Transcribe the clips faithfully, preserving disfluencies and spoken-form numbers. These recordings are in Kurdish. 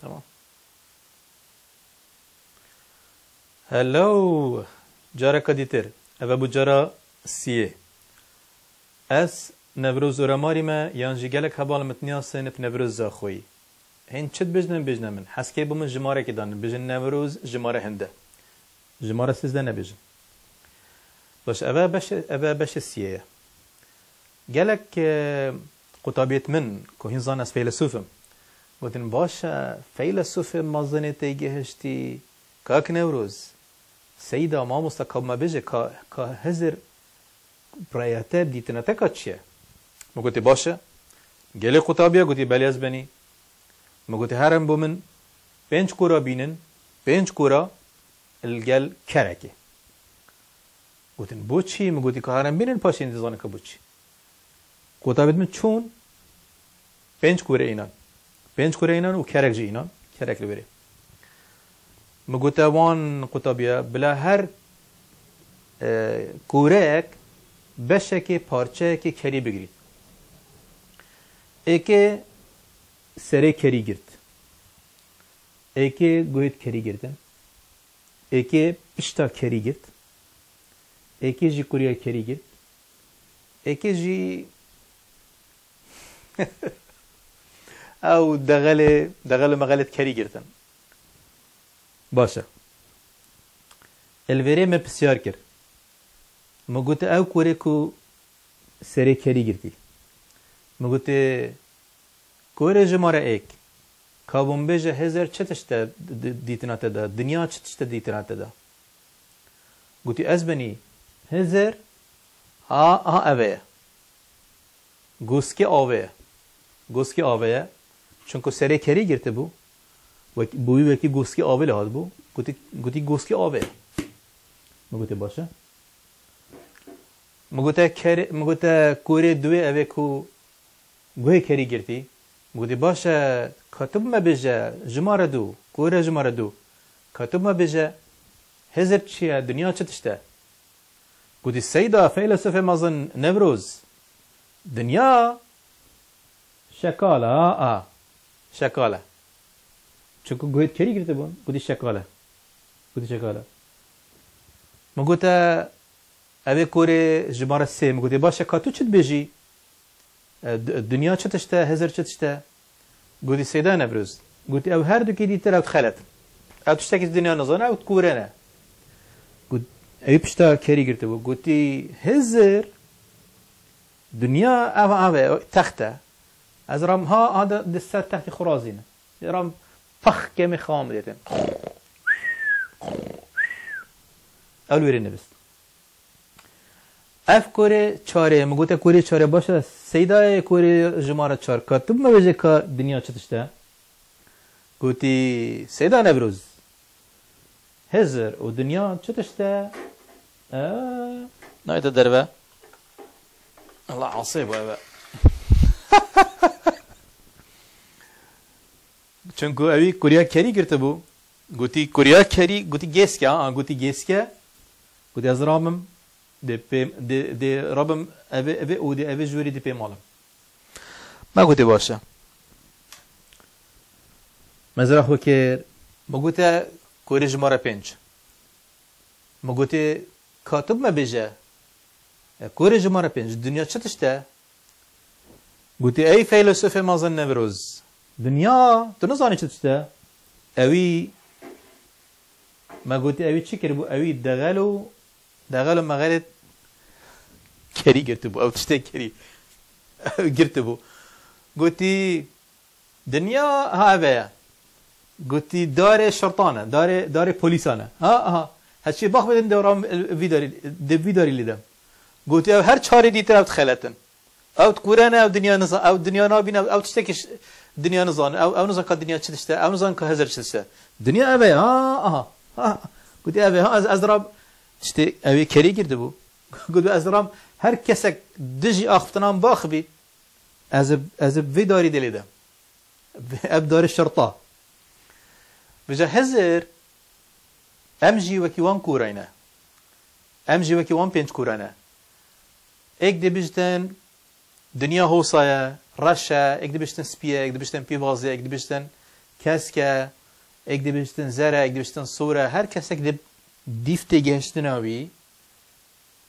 Tamam. Hello. Careka dîtir. Eve bû cara siyê. Ez Newroz Oremarî me yan jî gelek heval min tiniyasin bi Newroz Zaxoyî. Hên çi dibêjin bêjine min. Heskê bo min jimarekê danin. Bêjin Newroz jimare hinde. Jimare sêzdeh nebêjin. Baş, eve beşe, eve beşe siyê ye. Gelek, e, qutabiyêt min, ku hîn zan ez feylesûf im, gotin, baş e, feylesûfê mezinê tê gihiştî, kak Newroz, seyda, mamosta, ka me bêje, ka, ka Hizir reyete, dîtina te ka çi ye? Min gotî, baş e, gelê qutabiya? Gotî, belê ez benî. Min gotî, herin bo min pênc kora bînin, pênc kora li gel kerekê. Gotin, bo çi? Min gotî, ka herin bînin, paşê dizanin ka bo çi. Qutabêt min çûn, pênc kore înan. Pênc kore înan û kerek jî înan. Kerek li wêrê. Min gote wan qutabiya, bila her, e, koreyek beşekê, parçeyekê kerî bigirît. Êkê serê kerî girt. Êkê guhêt kerî girtin. Êkê pişta kerî girt. Êkê jî kuriya kerî girt. Êkê jî ew dexelê, dexel û mexelêt kerî girtin. Baş e. Li vêrê me pisyar kir. Min gote, ew korê ku serê kerî girtî. Min gote, korê jimare êk. Ka bo min bêje, Hizir çi tişt e di-, dîtina te de? Dinya çi tişt e dîtina te de? Gotî, ez benî Hizir, ha, ha, eve ye. Goskê avê ye. Goskê avê ye. Çunku serê kerî girtibû. Wek-, bûyî wekî goskê avê li hatibû. Gotî, gotî, goskê avê ye. Min gotê, baş e. Min gote, kerê, min gote, korê duwê, evê ku guhê kerî girtî. Min gotî, baş e, ka tu bi me bêje, jimare du, korê jimare du. Ka tu bi me bêje, Hizir çi ye, dinya çi tişt e? Gotî, seyda, feylesûfê mezin Newroz, dinya şekal e, a, a, şekal e. Çunku guhêt kerî girtibûn, gotî, şekal e. Gotî, şekal e. Min gote, ev ê korê jimare sê. Min gotî, baş e, ka tu çi dibêjî? E, d-, dinya çi tişt e, Hizir çi tişt e? Gotî, seyda Newroz. Gotî, ew her dukê dîtir ew dixeletin. Ew tiştekî ji dinya nizane, ew dikûrene. Got-, ew pişta kerî girtibû. Gotî, Hizir, dinya ev, ev e, text e. Ez ram ha, ha di, di ser textê xwe razîne. Ram pax kemê xewa min dêtin. Ew li wêrê nivist. Ev korê çarê, min gote, korê çarê, baş e, seydayê korê jimare çar, ka tu bi me bêje ka dinya çi tişt e? Gotî, seyda Newroz, Hizir û dinya çi tişt e? E, nayte derve. Allah asê bu eve. Çunku ewî kuriya kerî girtibû. Gotî, kuriya kerî, gotî, gêske, ha, gotî, gêske. Gotî, ez rabim, dê pê, dê, dê rabim, evê, evê û dê evê ji wêrî dê pê malim. Me gotî, baş e. Me zira xwe kir. Me gote, korê jimare pênc. Me gotê, ka tu bi me bêje, e, korê jimare pênc, dinya çi tişt e? Gotî, ey feylesûfê mezin Newroz, dinya, tu nizanî çi tişt e? Ewî, me gotî, ewî çi kiribû? Ewî dexel û, dexel û mexelê kerî girtibû. Ew tiştê kerî girtibû. Gotî, dinya ha eve ye. Gotî, darê şertan e, darê, darê polîsan e. Ha, ha. Heçî bax bidin de ram vî darî, de vî darî lîde. Gotî, ew her çarê dîtir ew dixeletin. Ew dikurene, ew dinya niza-, ew dinya nabîne, ew, ew tiştekî ş-, dinya nizan, ew, ew nizan ka dinya çi tişte, ew nizan ka Hizir çi tişte. Dinya eve ye, ha, aha, ha. Gotî, eve, ha, ez, ez rab, işte, ew ê kerî girdi bû. Gotî, ez ram her kesek dijî axiftinan baxivî, Ez ê, ez ê vê darî de lê de. Ev darê şerta. Vêca Hizir, em jî wekî wan kûrayne. Em jî wekî wan pênc kûrane. Êk dibiştin dinya hosa ye, reş e, êk dibiştin spî ye, êk dibiştin pîvaz e, êk dibiştin kesk e, êk dibêjtin zer e, êk dibêjtin sor e, her kesek dê dîf têgihiştina wî,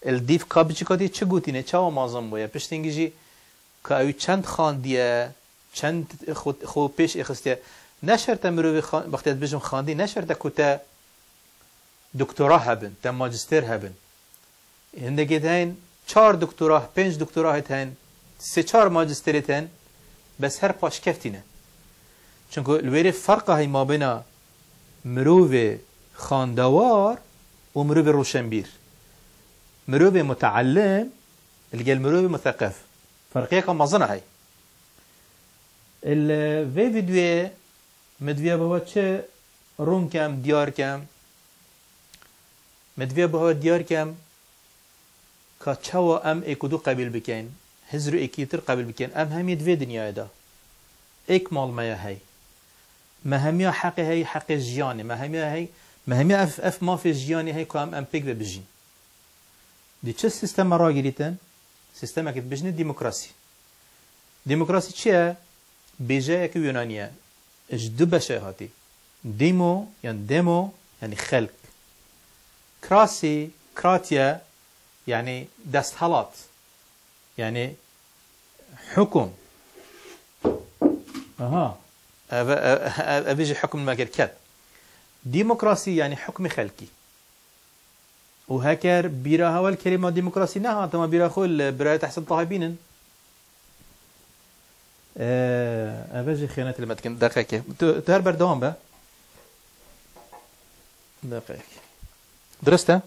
li dîf ka biçika dê çi gotîne, çawa mezin bûye, piştî jî ka ew çend xandiye, çend xwe, xwe pêş êxistiye. Ne şert e mirovê xan-, wextê ez dibêjim xandî, ne şert e ku te doktora hebin, te majistêr hebin. Hindekê te heyîn çar doktora, pênc doktora hê te heyîn, sê çar majistêrê te heyîn, bes her paşkeftî ne. Çunku li wêrê ferqa heyî mabêna mirovê xandewar û mirovê roşenbîr. Mirovê muteellim li gel mirovê mutheqef. Ferqiyeka mezin e hey. Li vê vîdyoyê min diviya bi we çi rûn kem, diyar kem? Min diviya bi we diyar kem ka çawa em êk û du qebîl bikin, hizr û êkîtir qebîl bikin. Em hemî di vê dinyayê de. Êk mal me ye hey. Me hemiya heqê hey, heqê jiyanê. Me hemiya hey, me hemiya ev, ev mafê jiyanê hey ku em, em pêk ve bijîn. Di çi sîsteme ragirîtin? Sîstemekê dibêjinê demokrasî. Demokrasî çi ye? Bêjeyeke Yunanî ye. Ji du beşe hatî. Dîmo yan demo, yanî xelk. Krasî, kratye, yanî desthilat. Yanî hukum. Aha. Ev, ev, ev, ev jî hukum me kir ket. Demokrasî yanî hukmê xelkî. Û heker bîra hewa li kelîma demokrasî nehat, dema bîra xwe li birayê Tehsîn Tahayê bînin. Ee, ev jî xiyonetê li me dikin. Deqekê. Tu, tu her berdewam be. Deqekê. Dirist e?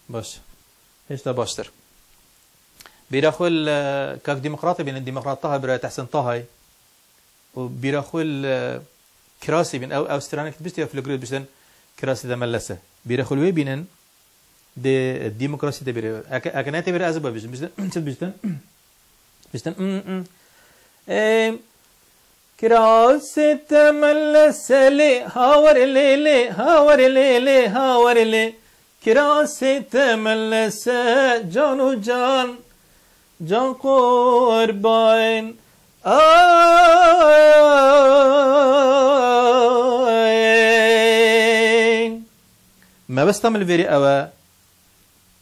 Baş. Hêşta baştir. Bîra xwe li kak Demokratê bînin, Demokrat Taha, birayê Tehsîn Tahayê. û bîra xwe li kirasî bîn. Ew, ew stranek dibiştin ya folklorê dibiştin kirasî de mellese. Bîra xwe li wê bînin, dê demokrasî de bîrê. Eke, eke ne tê bîrê ez ê bibêjim. Biştin, çi dibiştin? Biştin, mm, mm. Ê, kirasê te mellese lê, hawer lê lê, hawer lê lê, hawer lê. Kirasê te mellese can û can, can qurban. Ay. Mebesta min li vêrê ew e,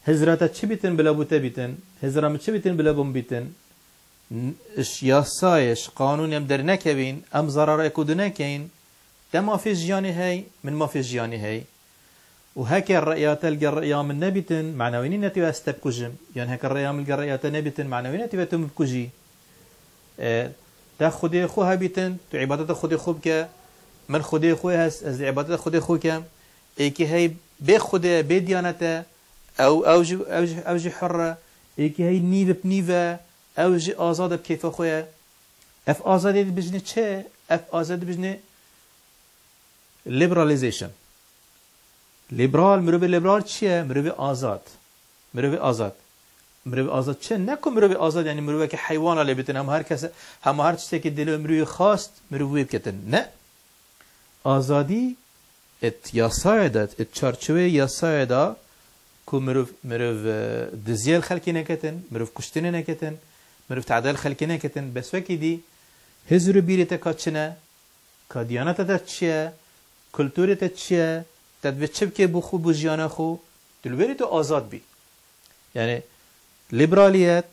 hizra te çi bîtin bila bû te bîtin, hizra min çi bîtin bila bû min bîtin. N-, ji yasayê, ji qanûnê em dernekevîn, em zarara êk û du nekeyin. Te mafê jiyanê hey, min mafê jiyanê hey. Û heke reya te li gel reya min nebîtin, mana wê nîne divê ez te bikujim. Yan heke reya min li gel reya te nebîtin, mana wê nîne divê tu min bikujî. E, te Xwedê xwe hebîtin, tu îbadeta Xwedê xwe bike. Min Xwedê xwe hest, ez dê îbadeta Xwedê xwe kem. Êkî hey bê Xwedê, bê diyanete, ew, ew jî, ew jî, ew jî hurr e. Êkî hey nîv bi nîv e, ew jî azad e bi keyfa xwe ye. Ev azadiyê dibêjinê çi? Ev azadiyê dibêjinê liberalization. Liberal, mirovê liberal çi ye? Mirovê azad. Mirovê azad. Mirovê azad çi? Ne ku mirovê azad, yanî mirovekî heywana lê bitin, hema her kes, hema her tiştekî dilê mirovî xwest, mirov wê biketin. Ne. Azadî, it yasayê de, it çarçoveyê yasayê de ku mirov, mirov, e, diziyê li xelkê neketin, mirov kuştinê neketin, mirov tehdê li xelkê neketin, bes wekî dî hizr û bîrê te ka çi ne, ka diyaneta te çi ye, kulturê te çi ye, te divê çi bikê bo xwe, bo jiyana xwe, tu li wêrê tu azad bî. Yanî, liberaliyet,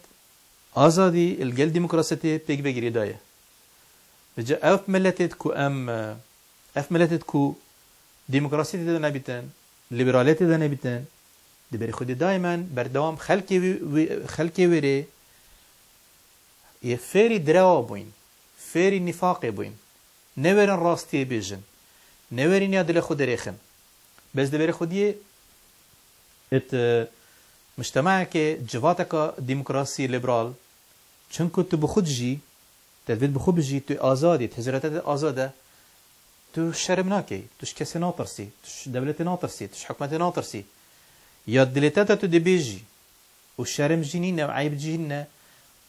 azadî li gel demokrasiyetê pêk ve girêdayî ye. Vêca ev miletê ku em, ev miletê ku demokrasiyetê de nebîtin, liberaliyetê de nebîtin, di berê xwe de daimen berdewam xelkê wî, wî, xelkê wê rê yê fêrî direwa bûyn, fêrî nîfaqê bûyn. Newêrin rastiyê bêjin. Newêrin ya dilê xwe derêxin. Bes di berê xwe diyê it, e, mujtemeyeke, civateka demokrasî, liberal, çimku tu bi xwe dijî, te divêt bi xwe bijî, tu azad î, tu hizreta te azad e, tu şerm nakey, tu ji kesê natirsî, tu ji dewletê natirsî, tu ji hikûmetê natirsî. Ya dilê te de tu dibêjî, û şerm jî nîne û eyb jî nîne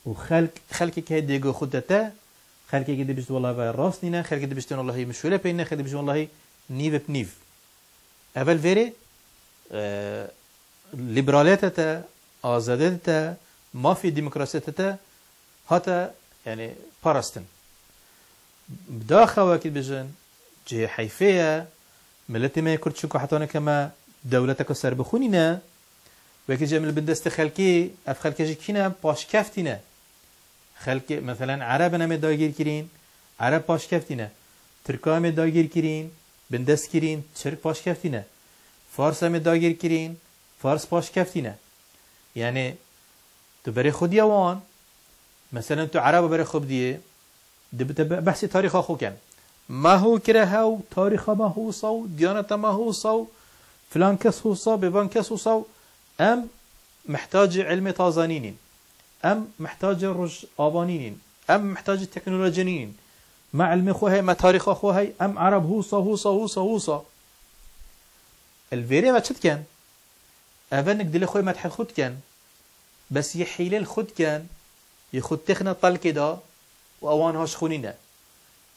û xelk, xelkek heye dê go xwe de te, xelkekî dibêjin wellahî vay rast nîne, xelkê dibêjin wellahî min şûle pê nîne, xelkê dibêjin wellahî nîv bi nîv. Evel vêrê, e, liberaliyete te, azadiyete te, mafê demokrasiyete te hate, yanî, parastin. Bi daxa wekî dibêjin, cihê heyfê ye, miletê me yê Kurd çunku heta nike me dewleteke serbixwe nîne, wekî dibêjin em li bin destê xelkê, ev xelkê jî kî ne, paşkeftî ne. Xelkê, meselen, Ereb in em ê dagîr kirîn, Ereb paşkeftî ne. Tirka em ê dagîr kirîn, bindest kirîn, Tirk paşkeftî ne. Fars em ê dagîr kirîn, Fars paşkeftî ne. Yani, tu berê xwe diye wan, meselen, tu Ereba berê xwe bidiyê, dibe te be-, behsê tarîxa xwe ken. Me hû kire hew, tarîxa me hûsa û diyaneta me hûsa û filan kes hûsa, bêvan kes hûsa û em mihtacê ilmê taza nînîn. Em mihtacê roj ava nînîn. Em mihtacê teknolojî nînîn. Me ilmê xwe heye, me tarîxa xwe heye, em Ereb hûsa, hûsa, hûsa, hûsa. Li vêrê me çi dikin? Eve nik dilê xwe medhê xwe dikin. Bes yê hîlê li xwe dikin, yê xwe têxine telkê de û ewan ha ji xwe nîne.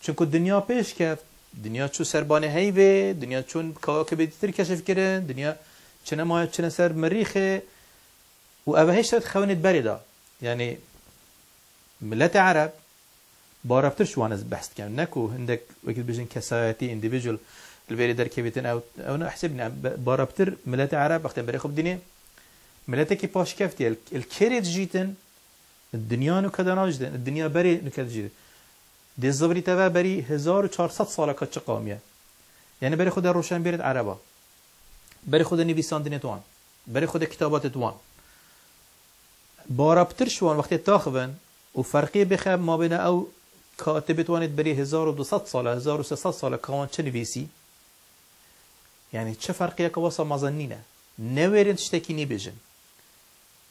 Çunku dinya pêş keft, dinya çû ser banê heyvê, dinya çûn kawakibê dîtir keşif kirin, dinya çine maye çine ser mirîxê û eve hêşta dixewinê berê de. Yani, miletê Ereb, baraptir ji wan ez behs dikim. Ne ku hindek wekî dibêjin kesayetî, individual, li vêrê derkevîtin, ew, ew ne hesêbîne. Be-, baraptir miletê Ereb wextê berê xwe bidînê, miletekî paşkeftî ye. Li, li kêrê dijîtin, dinya nuke de najîtin, dinya berê nuke dijîtin. Dê zivirî te ve berî hezar û çar sed saleka çi qawmiye. Yani berê xwe de roşenbêrê Ereba. Berê xwe de nivîsandinê wan. Berê xwe de kitabatê wan. Bara pitir ji wan wextê taxivin û ferqiyê bêxe mabêna ew katibê wan ê berî hezar û du sed sala, hezar û sê sed sala ka wan çi nivîsî? Yani çi ferqiyeke wesa mezin nîne. Newêrin tiştekî nîbêjin.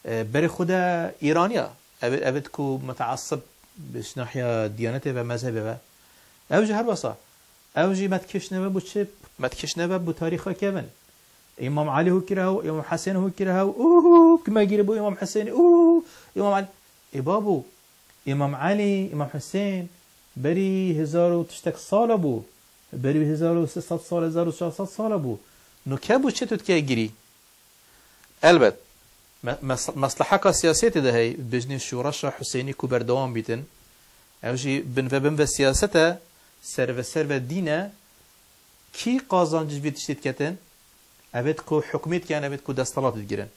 E, berê xwe de Îraniya. Ev, ev ku muteasib bi nahiya diyanetê ve, mezhebê ve. Ew jî her wesa. Ew jî me dikişne ve bû çi? Me dikişne ve bû tarîxa kevin. Îmam Elî hû kire hew, Îmam Hesên hû kire hew. Uhu, kime gîre bû Îmam Hesênî. Uhu, Îmam Elî. Ê babû, Îmam Elî, Îmam Hesên berî hezar û tiştek sala bû. Berî hezar û sê sed sala, hezar û çar sed sala bû. No ke bû çi tu dike girî? Elbet, me-, mes-, mesleheka siyasî tê de heye, bêjinê şoreşa Husênî ku berdewam bîtin, ew jî bin ve bin ve siyaset e, ser ve ser ve dîn e, kî qazanc ji vî tiştî diketin? Ev ê ku hukmî dikin, ev ê ku desthilat digirin.